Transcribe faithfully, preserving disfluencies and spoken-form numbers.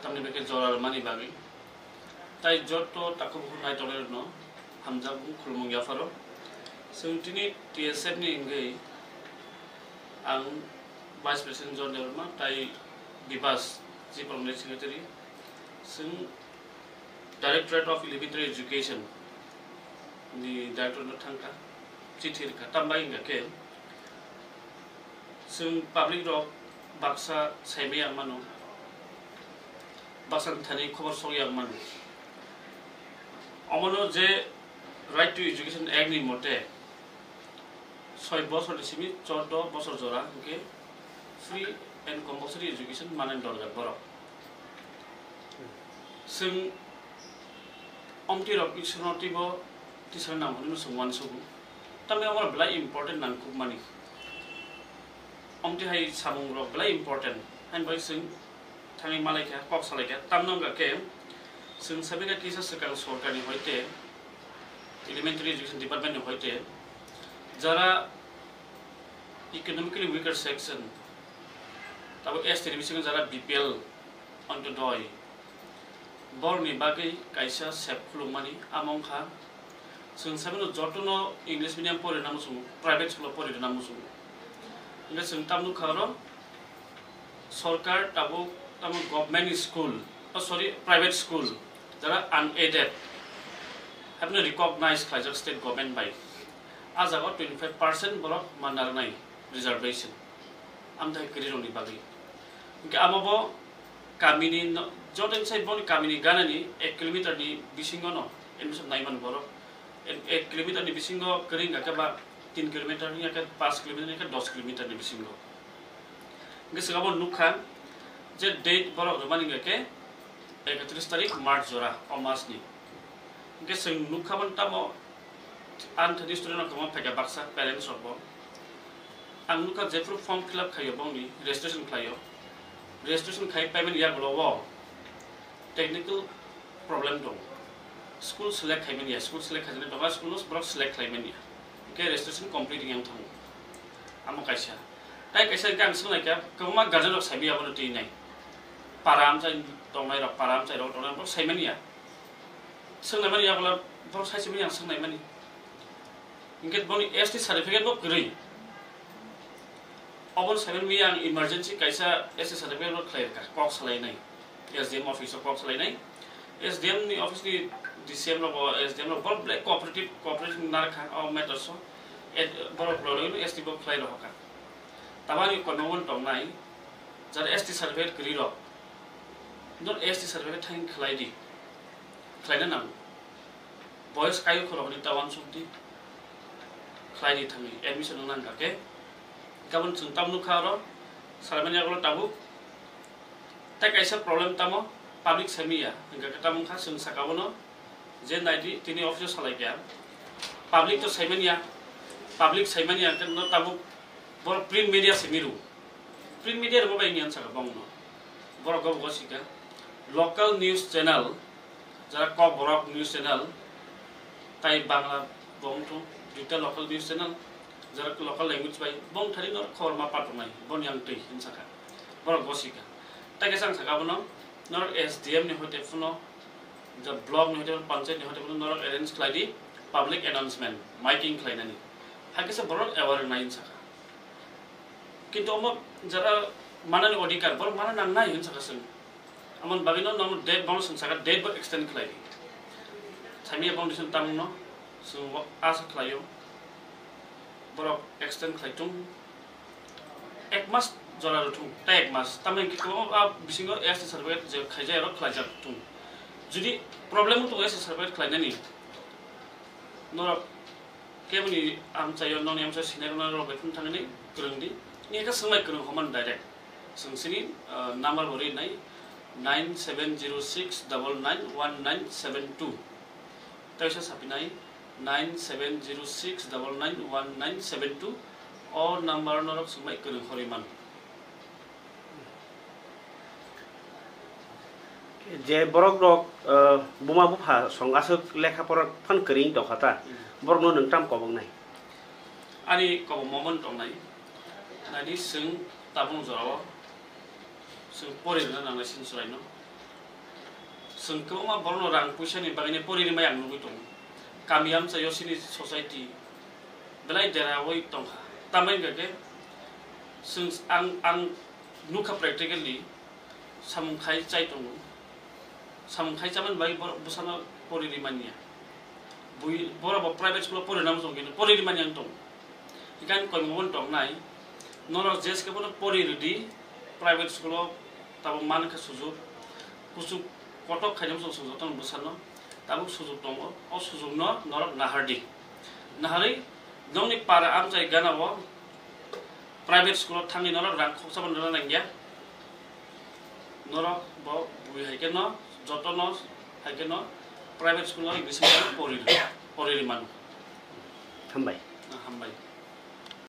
Tamni bagwi jora rwmani bagwi. Tai joto takhuk bukhuk naitoknairokno hamjakmung khulumung yapharo. Chwng tini T S F ni wngwi ang Vice President John Debbarma tai Bibas Chief Permanent Secretary. Chwng Directorate of Elementary Education ni director no thangkha, chithi rwkha. Tambai wngkha khe chwng public rok baksa saimaya mano, baksa thani khobor sokya mano. Omono je Right to Education Act ni mote soi bosor ni simi chordo bosor jora hwnkhe free and compulsory education manani dorkar borok. Chwng omtwi rok Iswrno twibo tisani nang hwnwi chwng uansugo. Tamni omo belai important nangkukmani. Omtwi hai samung rok belai important. Hain bai chwng thangwi malaikha, kok salaikha. Tamno wngkha khe chwng sabikha kisa swkang sorkarni hoite, Elementary Education Department ni hoite, jara economically weaker section, tabo S T ni bisingo jara B P L, Antyodoi, borokni bagwi kaisa sep khulukmani amo wngkha chwng sabino jotono English medium pori rwna muchungo, private school o pori rwna muchungo. Hwnkhe chwng tamo nukha oro sorkar tabuk tamo government school, oh, sorry, private school, jara unaided, haino recognize khlaijak state government bai. A jaga o twenty five percent borok mandarnai reservation. Amthai kwrwi rokni bagwi. Hwnkhe amo bo kamini no, joto sai boni kamini ganani ek kilometer ni bisingo no admission naiman borok. Ek, ek kilometer ni bisingo kwrwi wngkha khe ba tin kilometer wngkha khe, paanch kilometer wngkha khe, dos kilometer ni bisingo. Hwnkhe swkang bo nukha je date borok rwmani wngkha khe ekatris tarik March jora o mas ni. Hwnkhe chwng nukha mani tamo, ang thani student rok kwbangma phaikha baksa parents rok bo. Ang nukha jephuru form fill up khaio bongni registration khlaio. Registration khai paimani yagulo o technical problem tongo. School select khaimani ya, school select khaijani tongo, school no borok select khlaimani ya. Hwnkhe registration complete wngya wng thango. Amo kaisa. Tai kaisa hwnkhe ang swngnaikha, kwbangma guardian rok saimanya abono twi nai. Para amchai tongnai rok, para amchai rok tongnai rok saimanya. Swngnaimani yagulo borok saisibini ang swngnaimani. Hwnkhe boni S T certificate bo kwrwi. Obo saimani mia ang emergency kaisa S T certificate bo khlai rwkha, kok salainai. S D M office o kok salainai. S D M ni office ni D C M rok bo, S D M rok bo belai cooperative, cooperative narwkha o matters o. Borok loloi S T bo khlai rohorkha. Tabani kono wng tongnai, jara S T certificate kwrwi rok. Nor S T certificate thang khlai di. Khlaina nango. Boyes kayu khoroknwi ta uansuk di. Khlai di thangwi admission wng nang kha khe. Gabon chwng tam nukha oro, saimanya ulo tabuk. Tei kaisa problem tamo, public saimanya, hwnkha khe tamo wngkha chwng saka bono, je nai di, tini office o salai kha. Public to saimanya, public saimanya hwnkhe no tabuk borok print media simi rw. Print media rwma bai wngya saka bongno. Borok go go sika. Local news channel, jara Kokborok news channel, tai Bangla bong thung, duita local news channel, jara local language bai bong thani norok khobor ma patongnai, boni ang twi hin saka. Borok go sika. Tai khe sang saka bono, norok S D M ni hoite phuno, ja block ni hoite phuno, panchayat ni hoite phuno norok arrange khlai di, public announcement, miking khlainani. Hakhe se borok aware nai hin saka. Kintu omo jara manani odhikar, borok mana nangnai hin saka chwng. Amoni bagwino nono date bono chwng saka, date bo extend khlai di. Saimanya foundation tamungno chwng bo asa khlaio. Borok extend khlai tung. Ek mas jora rw thung, tei ek mas. Tamni hwnkhe kwbangma a bisingo S T certificate je khaijak ero khlaijak thung. Jodi problem wng tongo S T certificate khlainani, norok keboni amchaio noni amchaio senior rok bai phone thangwi kwrwng di. Ni khe swngbai kwrwng hwnmani direct. Chwng chini, ah, number bo rinai nine seven zero six double nine one nine seven two. Tei sa sapinai nine seven zero six double nine one nine seven two. O number norok swngbai kwrwng horwi mano. Je borok rok, eh, buma bupha song aswk lekha pora phan kwrwi tongkha ta, hmm, borokno nwng tam koboknai? Ani kobokma omo tongnai, nadi chwng tabuk jorao chwng pori rwna nangnai chini chwraino. Chwng kwbangma borokno rang puisani bagwino pori rimai ang nugwi tongo. Kami amchaio chini society belai deraui tongkha. Tamni hwnkhe chwng, ang, ang nukha practically, samung khai chai tongo. Samung khai chamani bagwi borok bwsano pori rimaniya. Bui, borok bo private school o pori nang tong khe pori rimani ang tongo. Hikhe ang koimung tong nai, norok jeskhe bono pori rwdi, private school o tabuk man khe sujuk, kuchuk kotok khainai bwswk sujuk tong bwsano, tabuk sujuk tongo, o sujukno norok nahardi. Naharwi nokni para amchai gana o private school o thangwi norok rang khoksa bo rwna nangya. Norok bo bui hai kheno jotono hai kheno private school o English medium pori, pori rimano. Hambai.